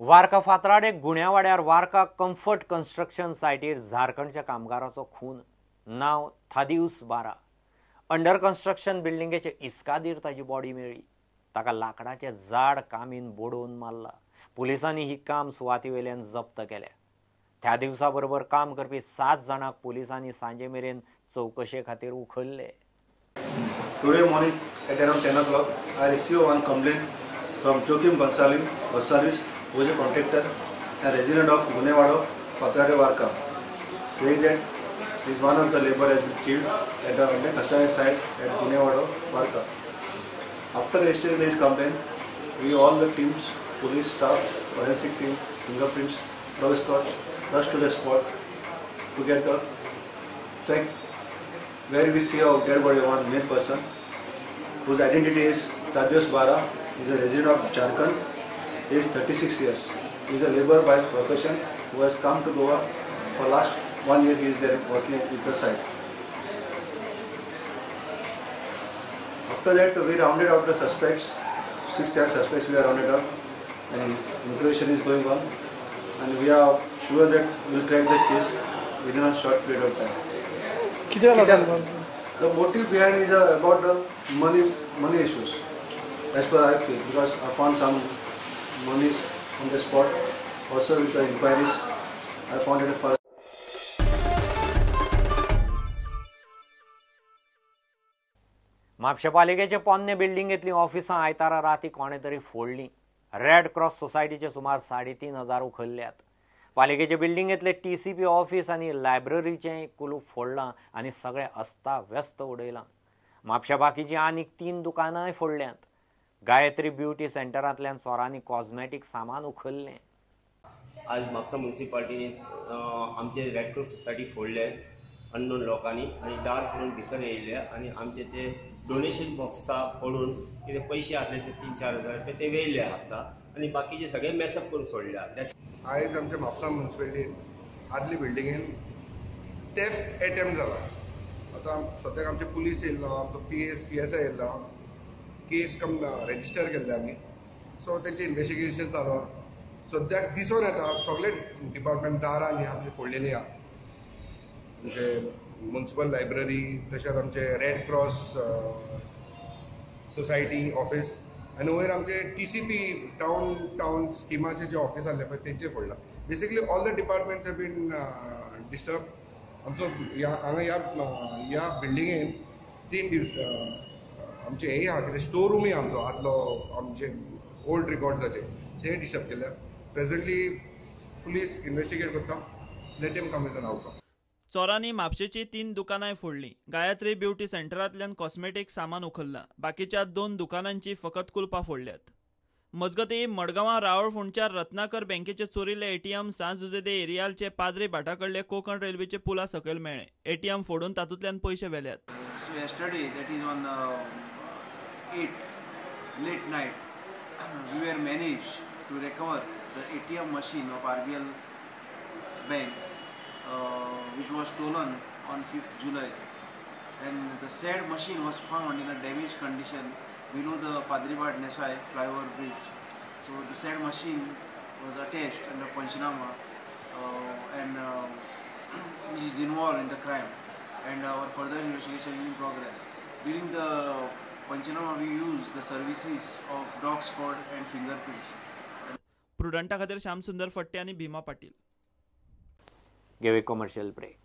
वार्का फातराडे गुण्यावाड्यार वार्का comfort construction सायटीर झारखंडच्या कामगाराचो खून. नांव थादिऊस बारा. अंडर कन्स्ट्रक्शन बिल्डिंगेचे इस्कादीर ताजी बॉडी मेळ्ळी. ताका लाकडाचे जाड कामीन बोडोवन मारला. पुलिसांनी ही काम सुवाती वयल्यान जप्त केल्या. त्या दिवसा बरोबर काम करपी 7 जाणांक पुलिसांनी सांजे मेरेन चवकशे खातीर उखल्ले. Today morning at around 10 o'clock, I received one complaint from Joaquim Gonzalez, who is a contractor and resident of Gunewado, Fatrade Varka, saying that is one of the labor has been killed at the customer site at Gunewado, Varka. After registering this complaint, we all the teams, police staff, forensic team, fingerprints, dog squad, rushed to the spot to get the fact where we see a dead body of one male person whose identity is Tadios Bara. He is a resident of Jharkhand. He is 36 years. He is a labor by profession who has come to Goa for last 1 year. He is there working at the site. After that, we rounded out the suspects. 6 suspects we are rounded up, and interrogation is going on, and we are sure that we will crack the case within a short period of time. The motive behind is about the money issues, as per I feel, because I found some monies on the spot. Also with the inquiries, I found it first. म्हापशें पालिकेचे पोन्ने बिल्डिंगेंतलीं ऑफिसां आयतारा राती कोणें तरी फोडलीं. Red cross सोसायटीचे सुमार 3,500 उखल्ल्यात. पालिकेचे बिल्डिंगेंतले TCP office आनी लायब्ररीचें कुलूप फोडलां आनी सगळें अस्ताव्यस्त उडयलां. म्हापश्या बाकीचीं आनीक 3 दुकानांय फोडल्यांत. गायत्री ब्युटी सेंटरांतल्यान चोरांनी कॉस्मेटीक सामान उखल्लें. आज म्हापसा म्युनिसिपालिटीन आमचे रेड क्रॉस सोसायटी फोडले अननोन लोकांनी आनी दार फोडून भितर येयले आनी आमचे ते डोनेशन बॉक्सा फोडून कितें पयशे आसले ते 3-4 हजार रुपया ते व्हेल्ले आसा आनी बाकीचे सगळे मेसअप करून सोडले. आयज आमच्या म्हापसा म्युनिसिपालिटीन आदली बिल्डिंगेन थेफ्ट एटेम्प्ट जाला. आतां सद्याक आमचे पुलीस येयल्लो, आमचो PSI येयल्लो, केस कम रेजिस्टर केल्ले आमी. सो तेंचें इन्वेस्टिगेशन चालू आहा. सद्याक दिसून येता सगळे डिपार्टमेंट दारां जी आहा ती फोडलेली आहा. आमचे म्युनिसिपल लायब्ररी, तशेंच आमचे रेड क्रॉस सोसायटी ऑफिस आनी वयर आमचे TCP town स्किमाचे जे ऑफिस आसले पळय तेंचे फोडला. Basically all the departments have been disturb. आमचो हांगा ह्या बिल्डिंगेन 3 आमचे हें आहा कितें स्टोर रुमूय आमचो आदलो आमचे ओल्ड रिकॉर्ड्साचे ते डिस्टर्ब केल्या. प्रेझेंटली पुलीस इन्वेस्टिगेट करता. Let them come with an outcome. चोरांनी म्हापशेची 3 दुकानांय फोडलीं. गायत्री ब्युटी सेंटरांतल्यान कॉस्मेटीक सामान उखल्लां. बाकीच्या 2 दुकानांची फकत कुलपां फोडल्यात. मजगतीं मडगांवां रावळफोंडच्या रत्नाकर बँकेचे चोरिल्ले ATM सांज जुझे दे एरियालचे पाद्री भाटा कडले कोंकण रेल्वेचे पुला सकयल मेळ्ळें. ATM फोडून तातूंतल्यान पयशे व्हेल्यात. So yesterday, that is on 8 late night, we were managed to recover the ATM machine of RBL Bank, which was stolen on 5th July, and the said machine was found in a damaged condition below the Padribhat Nesai flyover bridge. So the said machine was attached under Panchnama and which is involved in the crime, and our further investigation is in progress. During the Panchnama, we used the services of dog squad and fingerprints. प्रुडंटा खातीर श्यामसुंदर फट्टे आनी भीमा पाटील. घेवया commercial break.